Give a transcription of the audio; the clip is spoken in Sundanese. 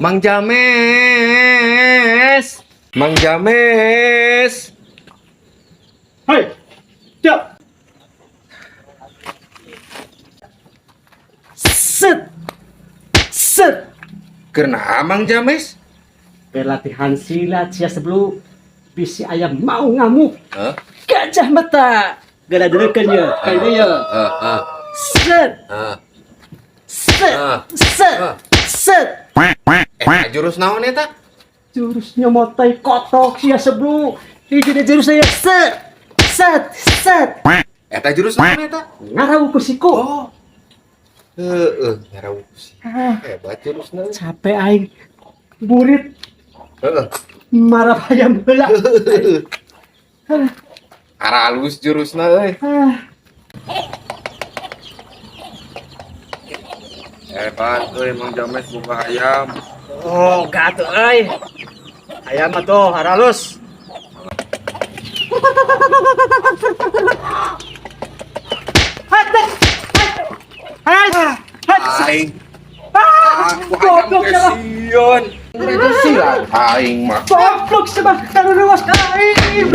Mang James. Mang James. Hei, siap. Set, set. Kenapa, Mang James? Pelatihan silat sia sebelum bisi ayam mau ngamuk. Hah? Gajah mata. Gala dulu ya, kayaknya ya. Eh, eh, Set, eh. set, Ah. set, Ah. set. Eh, jurus naon eta? Jurus nyomotai kotok sia sebelum. Ini jurus saya set, set, set. Eta jurus naon eta? Ngarau ku siku. Oh. Heeh, ngarau sih. Ah, Hebat jurusna. capek aing. Burit Heeh. marah ayam heula. Aralus jurusna euy. Ah. Hebat euy, Mang James boga hayam. Oh, gak tuh, euy. Ayam atuh haralus. Aing. Aku hayam Goblok teh siapa? sieun. Itu silat aing mah. Goblok sebab taruh luas aing.